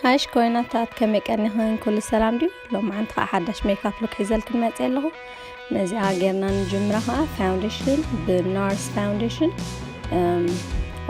ሃሽ ኮይናታት፣ ከመይ ቀኒኽን? ኩሉ ሰላም ድዩ? ሎማዓንቲ ከዓ ሓዳሽ ሜካፕ ሉክ ሒዘልክን መፅእ ኣለኹ። ነዚኣ ጌርና ንጅምራ ከዓ። ፋውንዴሽን ብናርስ ፋውንዴሽን፣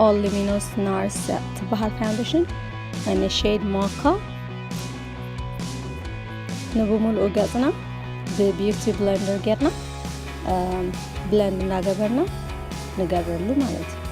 ኦል ሉሚኖስ ናርስ ትበሃል ፋውንዴሽን፣ እኔ ሼድ ሞካ። ንብሙሉኡ ገፅና ብቢዩቲ ብለንደር ጌርና ብለንድ እናገበርና ንገብረሉ ማለት እዩ።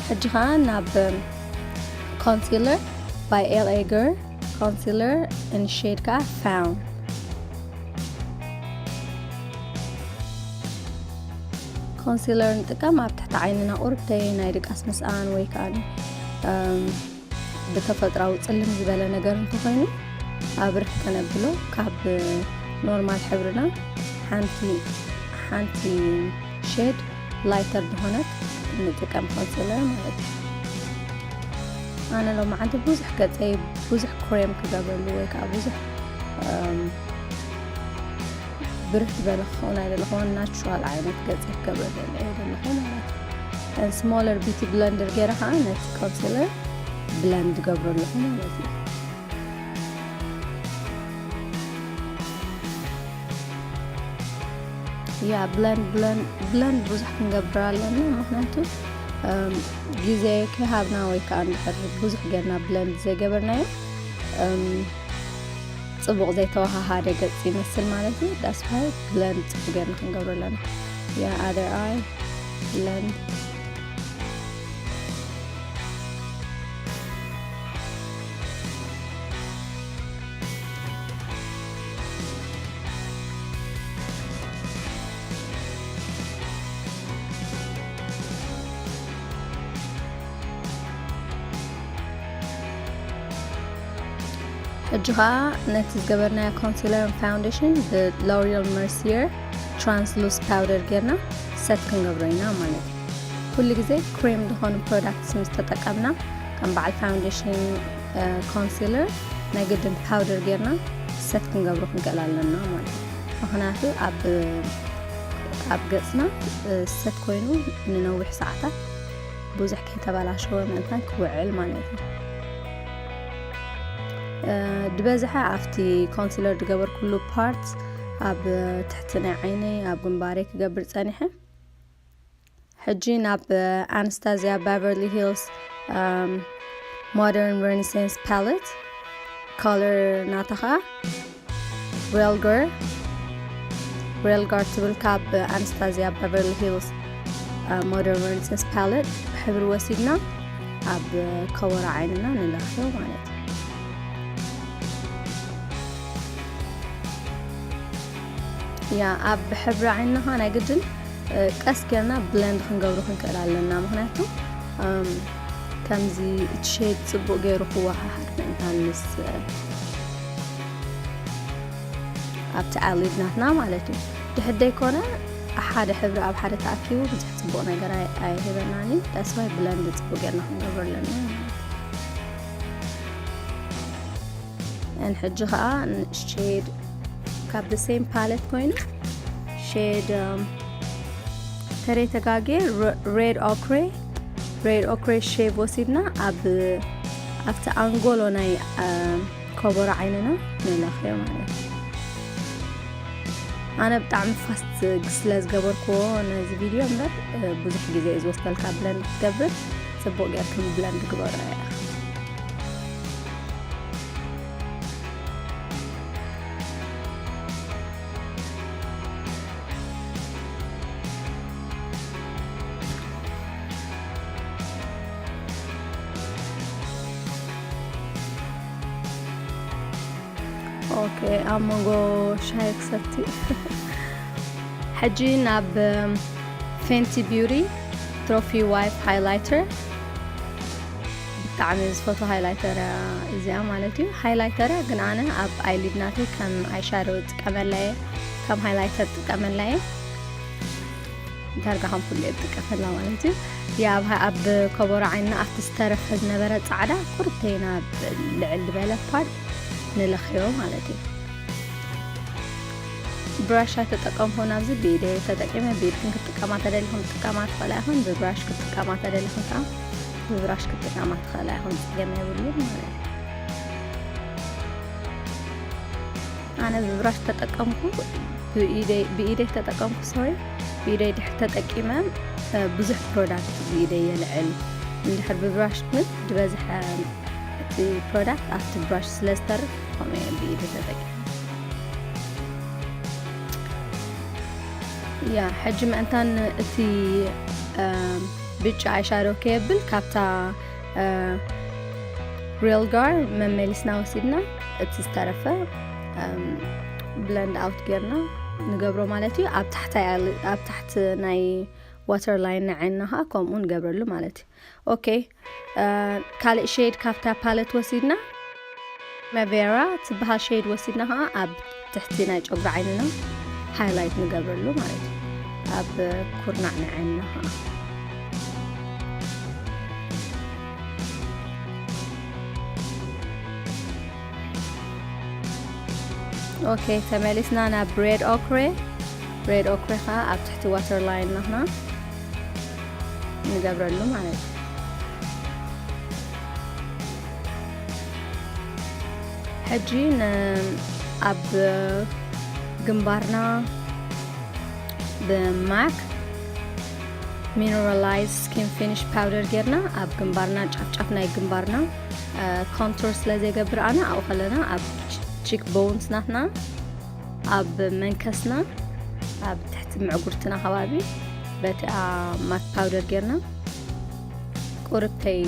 ሕጂ ኸዓ ናብ ኮንሲለር ባይ ኤል ኤ ገር፣ ኮንሲለር ን ሼድ ከዓ ፋውን። ኮንሲለር ንጥቀም ኣብ ትሕቲ ዓይንና ቁርብተይ ናይ ድቃስ ምስኣን ወይ ከዓ ብተፈጥራዊ ጽልም ዝበለ ነገር እንተኾይኑ ኣብርህ ከነብሎ፣ ካብ ኖርማል ሕብርና ሓንቲ ሓንቲ ሼድ ላይተር ዝኾነት ንጥቀም ኮንሲለር ማለት እዩ። ኣነ ሎማዓንቲ ብዙሕ ገጸይ ብዙሕ ክሬም ክገብረሉ ወይ ከዓ ብዙሕ ብርህ ዝበለ ክኸውን ኣይደለኹን፣ ናቹራል ዓይነት ገጸይ ክገብረ ደለ እየ ደለኹ ማለት እዩ። ስሞለር ቢቲ ብለንደር ገይረ ከዓ ነቲ ኮንሲለር ብለንድ ገብረ ኣለኹ ማለት እዩ። ያ ብለንድ ብለንድ ብለንድ ብዙሕ ክንገብር ኣለና፣ ምክንያቱ ግዜ ከይሃብና ወይ ከዓ እንድሕር ብዙሕ ጌርና ብለንድ ዘይገበርናዮ ጽቡቕ ዘይተወሃሃደ ገጽ ይመስል ማለት እዩ። ዳስፋይ ብለንድ ጽቡቕ ጌርና ክንገብሮ ኣለና። ያ ኣደር ኣይ ብለንድ ሕጂ ኸዓ ነቲ ዝገበርናዮ ኮንሲለር ፋውንዴሽን ብሎሪያል መርሲየር ትራንስሉስ ፓውደር ጌርና ሰት ክንገብሮ ኢና ማለት እዩ። ኩሉ ግዜ ክሬም ዝኾኑ ፕሮዳክትስ ምስ ተጠቀምና ከም በዓል ፋውንዴሽን ኮንሲለር ናይ ግድን ፓውደር ጌርና ሰት ክንገብሮ ክንክእል ኣለና ማለት እዩ። ምክንያቱ ኣብ ኣብ ገጽና ሰት ኮይኑ ንነዊሕ ሰዓታት ብዙሕ ከይተበላሸወ ምእንታን ክውዕል ማለት እዩ። ድበዝሐ ኣብቲ ኮንሲለር ዝገበርኩሉ ፓርት ኣብ ትሕቲ ናይ ዓይነይ ኣብ ግንባረይ ክገብር ጸኒሐ። ሕጂ ናብ ኣናስታዚያ ባቨርሊ ሂልስ ሞደርን ሬኔሳንስ ፓሌት ኮለር ናታ ኸዓ ሬልገር ሬልጋር ትብል ካብ ኣናስታዚያ ባቨርሊ ሂልስ ሞደርን ሬኔሳንስ ፓሌት ሕብሪ ወሲድና ኣብ ከበሮ ዓይንና ንለኽዮ ማለት እዩ። ያ ኣብ ሕብሪ ዓይንና ኸዓ ናይ ግድን ቀስ ጌርና ብለንድ ክንገብሮ ክንክእል ኣለና፣ ምክንያቱ ከምዚ እቲ ሼድ ጽቡቕ ገይሩ ክወሃሃድ ምእንታን ምስ ኣብቲ ኣሊድ ናትና ማለት እዩ። ድሕር ደይኮነ ሓደ ሕብሪ ኣብ ሓደ ተኣኪቡ ብዙሕ ጽቡቕ ነገር ኣይህበናን እዩ። ዳስዋይ ብለንድ ጽቡቕ ጌርና ክንገብሮ ኣለና ማለት እዩ። And ሕጂ ኸዓ ሼድ ካብ the same palette ኮይኑ ሼድ ተረይ ተጋጌ ሬድ ኦክሬ ሬድ ኦክሬ ሼቭ ወሲድና ኣብ ኣብቲ ኣንጎሎ ናይ ከበሮ ዓይንና ንለኽዮ ማለት እዩ። ኣነ ብጣዕሚ ፋስት ስለ ዝገበርክዎ ነዚ ቪድዮ እምበር ብዙሕ ግዜ እዩ ዝወስደልካ ብለንድ ክትገብር። ጽቡቕ ጌርክን ብለንድ ግበሮ እያ። ኦኬ፣ ኣብ መንጎ ሻሂ ክሰቲ። ሕጂ ናብ ፌንቲ ቢዩቲ ትሮፊ ዋይፕ ሃይላይተር። ብጣዕሚ ዝፈትዋ ሃይላይተር እያ እዚኣ ማለት እዩ። ሃይላይተር እያ፣ ግን ኣነ ኣብ ኣይሊድ ናተይ ከም ኣይሻዶ እጥቀመላ እየ፣ ከም ሃይላይተር እጥቀመላ እየ። ዳርጋ ከም ኩሉ እየ ዝጥቀመላ ማለት እዩ። ያ ኣብ፣ ኣብ ከበሮ ዓይንና ኣብቲ ዝተረፈ ዝነበረ ፃዕዳ ቁርተይና ልዕል ዝበለ ፓርት ንለኽዮ ማለት እዩ። ብራሽ ኣይተጠቀምኩን ኣብዚ ብኢደይ ተጠቂመ። ብኢድክን ክትጥቀማ ተደሊኹም ትጥቀማ ትኽእላ ኢኹን። ብብራሽ ክትጥቀማ ተደሊኹም ከዓ ብብራሽ ክትጥቀማ ትኽእላ ኢኹን። ፀገም የብሉን ማለት እዩ። ኣነ ብብራሽ ተጠቀምኩ፣ ብኢደይ፣ ብኢደይ ተጠቀምኩ፣ ሶሪ፣ ብኢደይ ድሕር ተጠቂመ፣ እ፣ ብዙሕ ፕሮዳክት ብኢደይ የልዕል። እንድሕር ብብራሽ ግን ዝበዝሐ እቲ ፕሮዳክት ኣብቲ ብራሽ ስለ ዝተርፍ፣ ከምኡ እየ ብኢደይ ተጠቂመ። ያ፣ ሕጂ ምእንታን እቲ፣ እ፣ ብጫ ኣይሻዶ ከየብል ካብታ፣ እ፣ ሪል ጋር መመሊስና ወሲድና እቲ ዝተረፈ፣ እም፣ ብለንድ ኣውት ጌርና ንገብሮ ማለት እዩ። ኣብ ታሕቲ ያለ-፣ ኣብ ታሕቲ ናይ ዋተር ላይን ንዓይንና ከዓ ከምኡ ንገብረሉ ማለት እዩ። ኦኬ፣ እ፣ ካልእ ሼድ ካብታ ፓለት ወሲድና፣ መቬራ ትበሃል ሼድ ወሲድና ከዓ ኣብ ትሕቲ ናይ ጨጉሪ ዓይንና ሃይላይት ንገብረሉ ማለት እዩ። ኣብ ኩርናዕ ናይ ዓይንና ከዓ። ኦኬ፣ ተመሊስና ናብ ሬድ ኦክሬ። ሬድ ኦክሬ ከዓ ኣብ ትሕቲ ዋተር ላይን ናትና ንገብረሉ ማለት እዩ። ሕጂ ን-፣ ኣብ ግንባርና ብማክ ሚነራላይዝ ስኪን ፊኒሽ ፓውደር ጌርና ኣብ ግንባርና፣ ጫፍ ጫፍ ናይ ግንባርና፣ እ፣ ኮንቱር ስለ ዘይገብር ኣነ ኣብኡ ከለና ኣብ ቺክ ቦንስ ናትና፣ ኣብ መንከስና፣ ኣብ ትሕቲ ምዕጉርትና ከባቢ በቲኣ ማክ ፓውደር ጌርና ቁርብተይ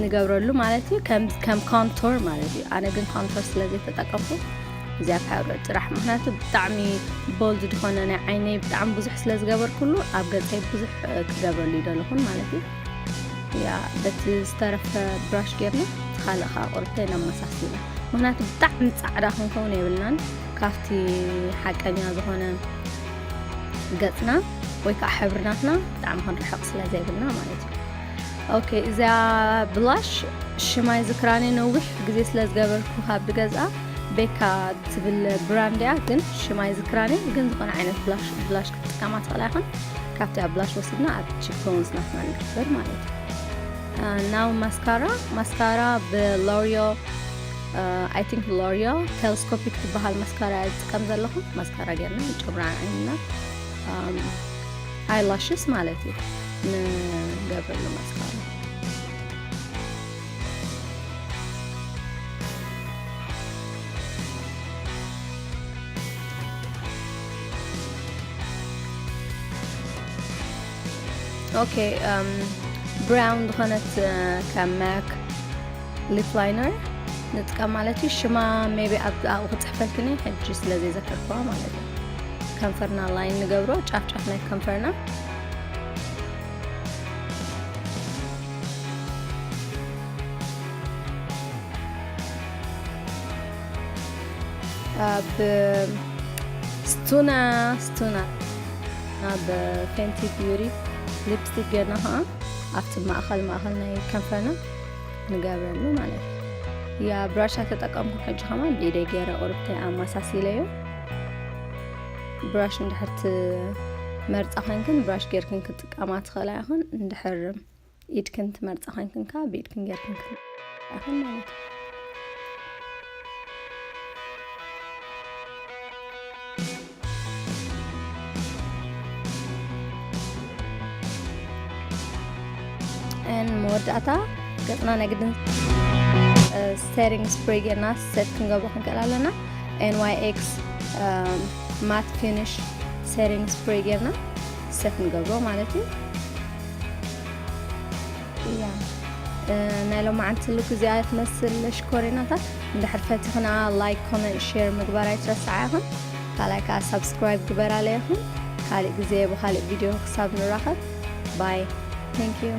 ንገብረሉ ማለት እዩ። ከም፣ ከም ኮንቶር ማለት እዩ። ኣነ ግን ኮንቶር ስለ ዘይተጠቀምኩ እዚኣ ፓውደር ጥራሕ፣ ምክንያቱ ብጣዕሚ ቦልድ ዝኾነ ናይ ዓይነይ ብጣዕሚ ብዙሕ ስለ ዝገበርኩሉ ኣብ ገፀይ ብዙሕ፣ እ፣ ክገብረሉ ይደለኹን ማለት እዩ። ያ፣ በቲ ዝተረፈ ብራሽ ጌርና እቲ ካልእ ከዓ ቁርብተይ ነመሳስሎ። ምክንያቱ ብጣዕሚ ፃዕዳ ክንከውን የብልናን ካብቲ ሓቀኛ ዝኾነ ገፅና ወይ ከዓ ሕብርናትና ብጣዕሚ ክንርሕቕ ስለ ዘይብልና ማለት እዩ። ኦኬ፣ እዚኣ ብላሽ ሽማይ ዝክራኔ ነዊሕ ግዜ ስለ ዝገበርኩ ካብ ድገዝኣ፣ ቤካ ትብል ብራንድ እያ፣ ግን ሽማይ ዝክራኔ ግን ዝኾነ ዓይነት ብላሽ፣ ብላሽ ክትጥቀማ ትኽእላ ይኹን። ካብቲ ኣብ ብላሽ ወሲድና ኣብ ቺክ ቦንስ ናትና ንግበር ማለት እዩ። አ፣ ናው ማስካራ፣ ማስካራ ብሎሪዮ፣ አ፣ I think ሎሪዮ ቴሌስኮፒክ ትበሃል ማስካራ እያ ዝጥቀም ዘለኹ። ማስካራ ጌርና ንጨጉሪ ዓይንና፣ ኣም፣ ኣይላሽስ ማለት እዩ ንገብረሉ ማስካራ። ኦኬ፣ ኣም፣ ብራውን ዝኾነት፣ እ፣ ካብ ማክ ሊፕ ላይነር ንጥቀም ማለት እዩ። ሽማ ሜቢ ኣብ፣ ኣብኡ ክጽሕፈልክኒ ሕጂ ስለ ዘይዘከርኩዋ ማለት እዩ። ከንፈርና ላይን ንገብሮ፣ ጫፍ ጫፍ ናይ ከንፈርና። ኣብ ስቱና፣ ስቱና ኣብ ፌንቲ ቢዩቲ ሊፕስቲክ ጌርና ኸዓ ኣብቲ ማእኸል፣ ማእኸል ናይ ከንፈርና ንገብረሉ ማለት እዩ። ያ ብራሽ ኣይተጠቀምኩን፣ ሕጂ ከማን ብኢደይ ገይረ ቁርብተይ ኣመሳሲለዮ። ብራሽ እንድሕር ትመርጻ ኮይንክን ብራሽ ጌርክን ክትጥቀማ ትኽእላ ኢኽን። እንድሕር ኢድክን ትመርጻ ኮይንክን ከኣ ብኢድክን ጌርክን ክትመርጻ ኢኽን ማለት እዩ። And መወዳእታ ገጽና ናይ ግድን፣ እ፣ ሴቲንግ ስፕሬይ ጌርና ሴት ክንገብሮ ክንክእል ኣለና። ኤን ዋይ ኤክስ፣ እ፣ ማት ፊኒሽ ሴቲንግ ስፕሬይ ጌርና ሴት ንገብሮ ማለት እዩ። እያ፣ እ፣ ናይ ሎማዓንቲ ሉክ እዚኣ ትመስል ሽኮሪናታት። እንድሕር ፈቲኽና ላይክ፣ ኮመንት፣ ሼር ምግባር ኣይትረስዓ ኢኹም። ካልኣይ ከኣ ሳብስክራይብ ግበራለ ኢኹም። ካልእ ግዜ ብኻልእ ቪድዮ ክሳብ ንራኸብ፣ ባይ። Thank you።